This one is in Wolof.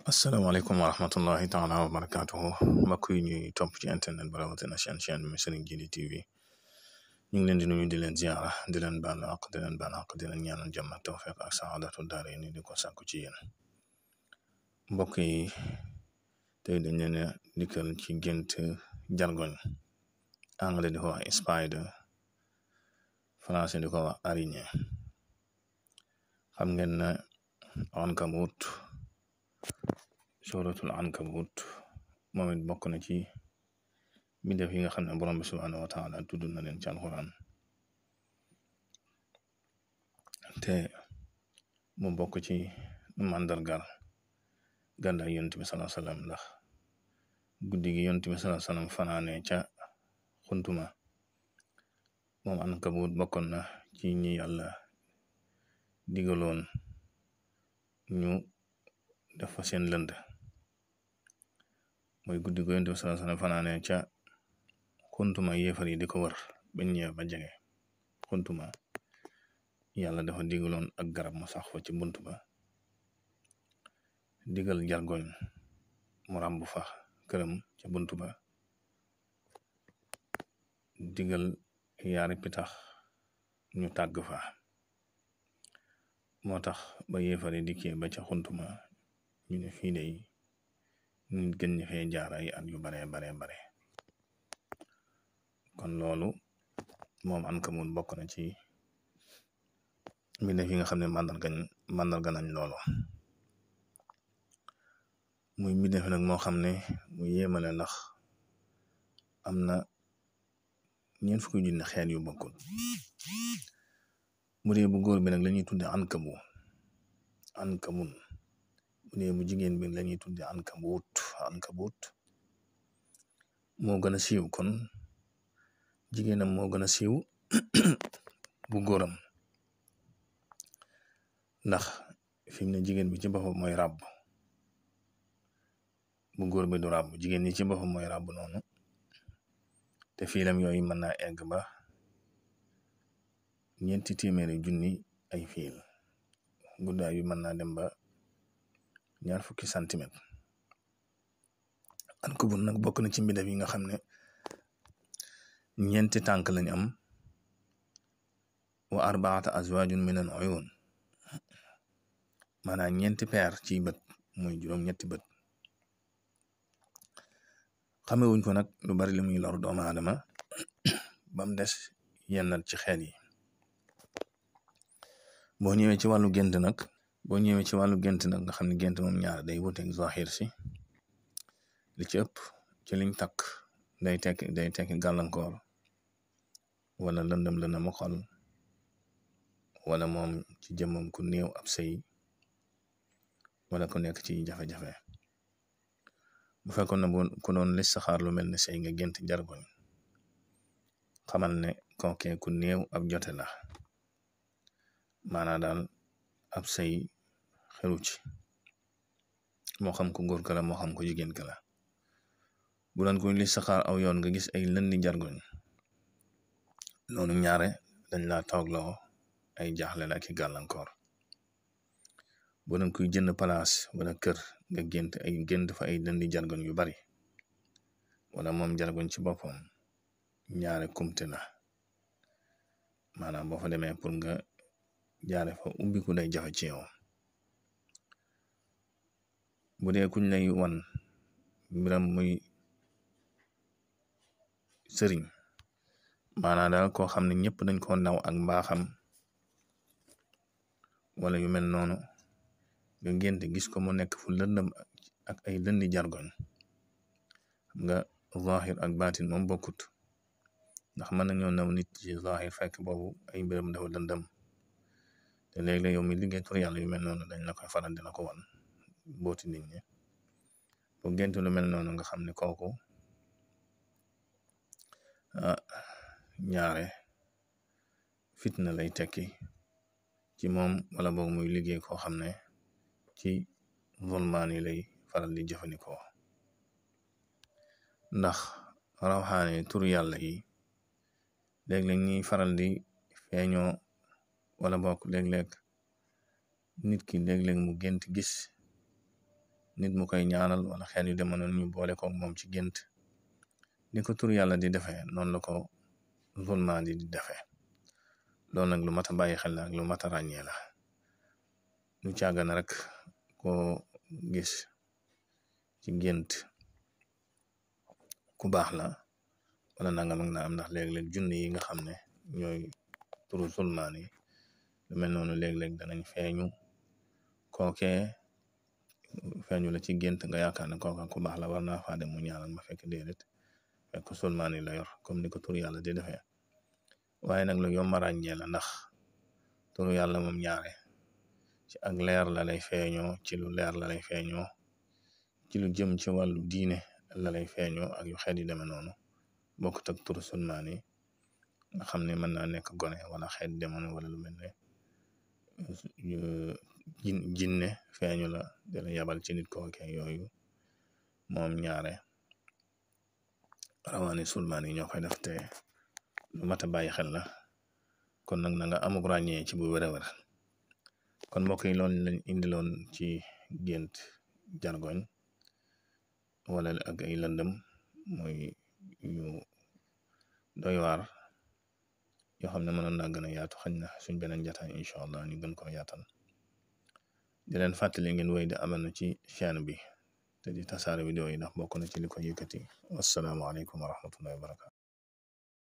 asalaamaaleykum wa rahmatullahi taala wa barakatuhu mbokk yi ñuy topp ci internet ba rawatina chaîne bi Serigne Djily TV ñu ngi leen di nuyu di leen ziara di leen baal àq di leen ñaanal jàmm ak tawfiq ak saadatu daare ni di ko sàkku ci yéen mbokk yi tey dañ leen a dikkal ci gént jargoñ anglais di ko wax spider français di ko wax araignée xam ngeen na ankabut suratul ankabut moom it bokk na ci mbindeef yi nga xam ne borom bi subhanahu wa taala tudd na leen ci alquran te mu bokk ci màndargal gàddaay yonent bi sallallahu alayhi wasallam ndax guddi gi yonent bi sallallahu alayhi wasallam fanaane ca xuntuma moom ankabut bokkoon na ci ñi yàlla digaloon ñu def fa seen lënd mooy guddi gu yonent bi sallallahu alayhi wasallam fanaane ca xuntuma yéefar yi di ko wër bañ ñëw ba jege xuntuma yàlla dafa digaloon ak garab mu sax fa ci bunt ba digal jargoñ mu ràmb fa këram ca bunt ba digal yaari pitax ñu tàgg fa moo tax ba yéefar yi dikkee ba ca xuntuma ñu ne fii de nit gën ñi fee jaar ay at yu bare kon loolu moom ankabut bokk na ci mbindeef yi nga xam ne màndarga nañ loolu muy mbindeef nag moo xam ne mu yéemale ndax am na ñeent fukki junni xeet yu bokkul bu dee bu góor bi nag lañuy tudde ankabun bu dee bu jigéen bi lañuy tudde ankabut moo gën a siiw kon jigéenam moo gën a siiw bu góoram ndax fi mu ne jigéen bi ci boppam mooy ràbb bu góor bi du ràbb jigéen ñi ci boppam mooy ràbb noonu te fiilam yooyu mën naa egg ba 400 junni ay fiil guddaay bi mën naa dem ba 20 centimètres ankabut nag bokk na ci mbindeef yi nga xam ne 4 tànk lañ am wa 4 azwaajun min al uyun maanaam 4 peer ci bët muy juróom-ñetti bët xamewuñ ko nag lu bari li muy lor doomu aadama bam des yenn ci xeet yi boo ñëwee ci wàllu gént nag nga xam ne gént moom ñaar day wuteeg zahir si li ci ëpp ci liñ takk day tekki gàllankoor wala lëndëm xol wala moom ci jëmmam ku néew ab sëy wala ku nekk ci jafe-jafe bu fekkoon na ku doon listixaar lu mel ne sëy nga gént jargoñ xamal ne kookee ku néew ab jote la maanaa daal ab sëy xeru ci moo xam ko góor ka la moo xam ko jigéen ka la bu doon koy listixaar aw yoon nga gis ay lëndi jargoñ loolu ñaare dañ laa toogloo ay jaaxle la ki gàllankoor bu doon kuy jënd palaas wala kër nga gént fa ay lëndi jargoñ yu bari wala moom jargoñ ci boppam ñaare kumte la maanaam boo fa demee pour nga jaare fa ubbiku day jafe ci yow bu dee kuñ lay wan mbiram muy sëriñ maanaam daal koo xam ne ñëpp dañ ko naw ak mbaaxam wala yu mel noonu nga gént gis ko mu nekk fu lëndëm ak ay lëndi jargoñ xam nga zahir ak baatin moom bokkut ndax mën nañoo naw nit ci zahir fekk boobu ay mbiram dafa lëndëm te léeg-léeg yow mi liggéey tur yàlla yu mel noonu dañ la koy faral dina ko wan booti nit ñi bu gént lu mel noonu nga xam ne kooku ñaare fitna lay tekki ci moom wala boog muy liggéey koo xam ne ci volmaan yi lay faral di jëfandikoo ndax rawxaane tur yàlla yi léeg-léeg ñuy faral di feeñoo wala bokk léeg-léeg nit ki léeg-léeg mu gént gis nit mu koy ñaanal wala xeet yu deme noonu ñu boole ko moom ci gént ni ko tur yàlla di defee noonu la ko zulmaan di defee loolu nag lu mat a bàyyi xel la ak lu mat a ràññee la lu càggana rek koo gis ci gént ku baax la wala nangam ak na am ndax léeg-léeg junne yi nga xam ne ñooy turu zulmaan yi lu mel noonu léeg-léeg danañ feeñu kookee feeñu la ci gént nga yaakaar ne kooka ku baax la war naa faa dem mu ñaanal ma fekk déedéet fekk zulmaan yi la yor comme ni ko turu yàlla di defee waaye nag lu yomb a ràññee la ndax turu yàlla moom ñaare ci ak leer la lay feeñoo ci lu leer la lay feeñoo ci lu jëm ci wàllu diine la lay feeñoo ak yu xeet yi demee noonu bokkut ak turu zulmaan yi nga xam ne mën naa nekk gone wala xeet demoon wala lu mel ne jinne feeñu la dala yabal ci nit kooke yooyu moom ñaare rawaani zulmaan yi ñoo koy def te lu mat a bàyyi xel la kon nag na nga amuk ràññee ci bu wér-wér kon mbokk yi loolu lañ indiloon ci gént jargoñ wala ak ay lëndëm mooy yu doy waar yoo xam ne mënoon naa gën a yaatu xañ na suñ beneen jataay incha allah ñu gën ko yaatal di leen fàttali ngeen wéy di abonné ci chaîne bi te di tasaare vidéo yi ndax bokk na ci li ko yëkkati wassalaamu aleykum wa rahmatullahi wa barakatu